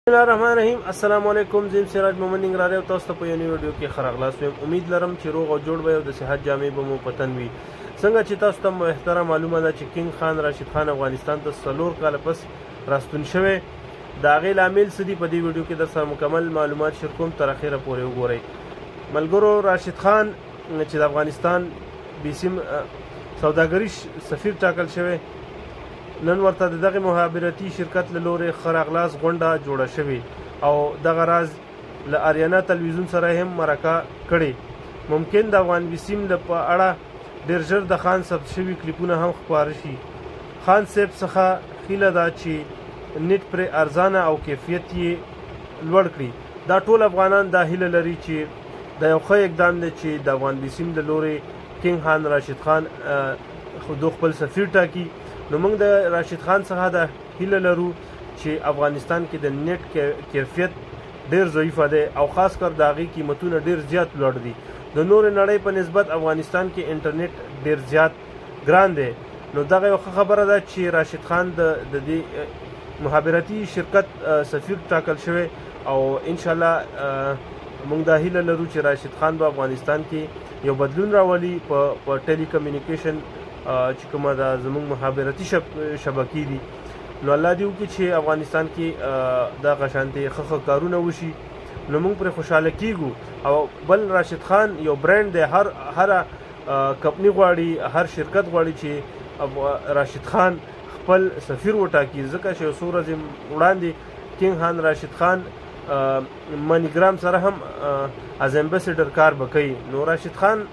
بسم الله الرحمن الرحیم. السلام علیکم. زیم سراج محمد ننګرهاري او تاسو ته په یو نوي ویډیو کې ښه راغلاست وایم. امید لرم چې روغ او جوړ به او د صحت جامې به مو په تن وي. څنګه چې تاسو ته بهتره معلومه ده چې کینګ خان راشد خان افغانستان ته 4 کاله پس راستون شوی، د هغې لامل څه دي، په دې ویډیو کې در سره مکمل معلومات شریکوم، تر اخره پورې وګورئ. ملګرو، راشد خان چې د افغانستان بیسیم سوداګري سفیر ټاکل شوی، نن ورته د دغه مخابراتي شرکت له لورې ښه راغلاست غونډه جوړه شوې او دغه راز له آریانا تلویزیون سره هم مرکه کړې. ممکن د افغان بیسیم له په اړه ډېر ژر د خان ثبت شوي کلیپونه هم خپاره شي. خان صاحب څخه هیله ده چې نت پرې ارزانه او کیفیت یې لوړ کړي. دا ټول افغانان دا هیله لري چې دا یو ښه اقدام دی چې د افغان بیسیم له لورې کینګ خان راشد خان دو خپل سفیر ټاکي. نو موږ د راشد خان څخه دا هیله لرو چې افغانستان کې د نت کیفیت ډیر ضعیفه دی او خاص کر د هغې قیمتونه ډیر زیات لوړ دي. د نورې نړۍ په نسبت افغانستان کې انټرنیټ ډیر زیات ګران دی. نو دغه یو ښه خبره ده چې راشد خان د دې مخابراتي شرکت سفیر ټاکل شوی او انشاءالله موږ دا هیله لرو چې راشد خان به افغانستان کې یو بدلون راولي په ټیلی کمیونیکیشن چې کومه دا زموږ مخابراتي شبکې دي. نو الله دې وکړي چې افغانستان کې دغه شانتې ښه ښه کارونه وشي، نو موږ پرې خوشحاله کیږو. او بل راشد خان یو برند دی، هره کمپني غواړي، هر شرکت غواړي چې راشد خان خپل سفیر وټاکي، ځکه چې یو څو ورځې وړاندې کینګ خان راشد خان منیګرام سره هم از امبسیډر کار به کوي. نو راشد خان